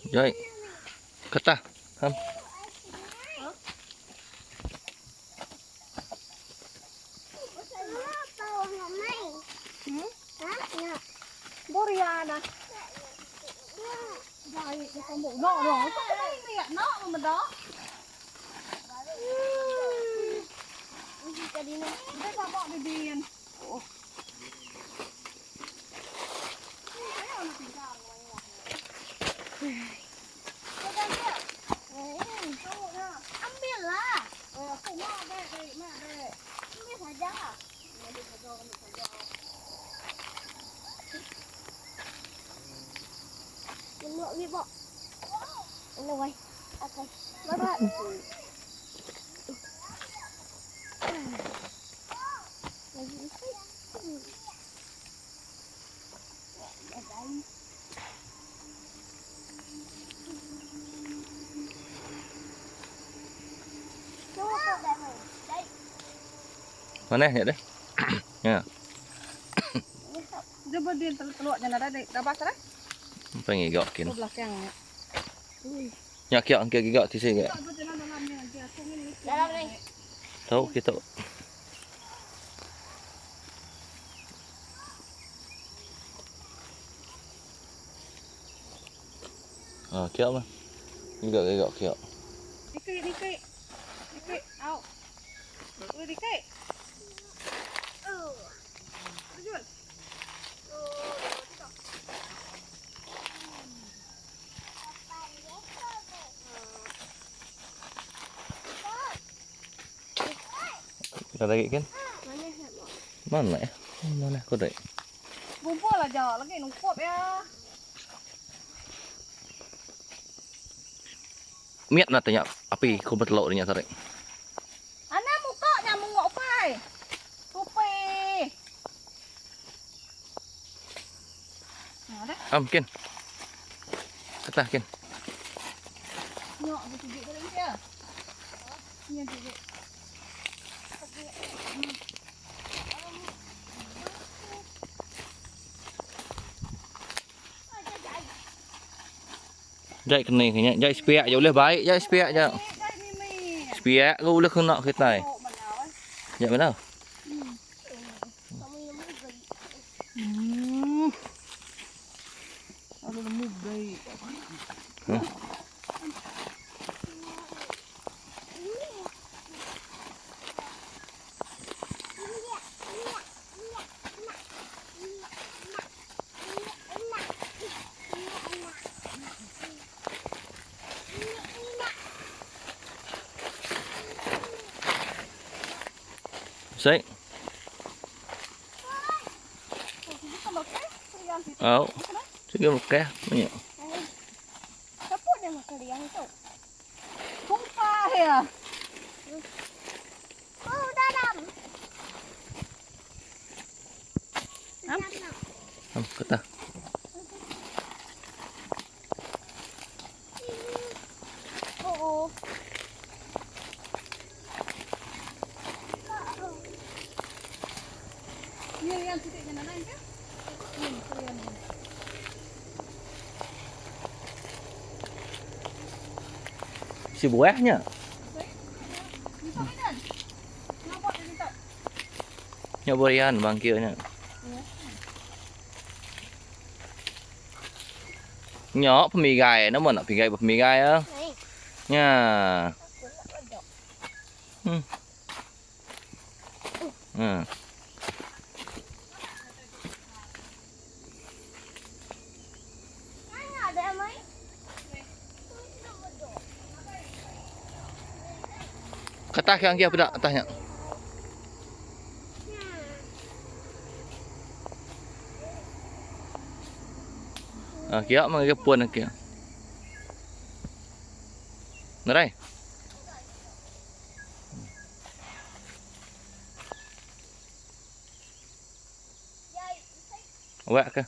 Jai. Ketah. Ham. Mana nya deh? Ya. Dia berdiri teluk nya nadai dabas dah. Apa ngigak kin? Belakang nya. Nya kiak angke gigak tisi gak. Dalam ni. Tahu kita. Ah, kiak mah. Gigak gigak kiak. Dikit dikit. Dikit au. Ui dikit. Terjun. Dah lagi kan? Mana ya? Mana aku dek? Kumpul aja lagi nungkup ya. Miat nak tanya api ku berteluk dia tarik. Ana muka nya mungok pai. Tupi. Nah, dah. Am kin. Kata kin. Nyok aku tunjuk tadi dia. Ni tunjuk. Jai kena kena. Jai sepiak je boleh baik jai sepiak je. Sepiak ke boleh kena kita. Jai mana? Ada nemu baik. Sai. Oh. Sige một cái banyak. Siapa dia makan yang tu? Tumpah ya. Oh, dalam. Am? Am kata. Oh. Ni yang titiknya nak naik ke? Ni yang ni. Si buahnya. Minta kan? Nampak dia minta. Nya borian bangkirnya. Nhỏ pemigai nó mà nak pemigai pemigai á. Ni. Nya. Aku nak pedok. Hmm. Mana ada mai? Kata ke angki apa dak atasnya? Ah, kiak mah ke puan kiak. Narai. Awak ke?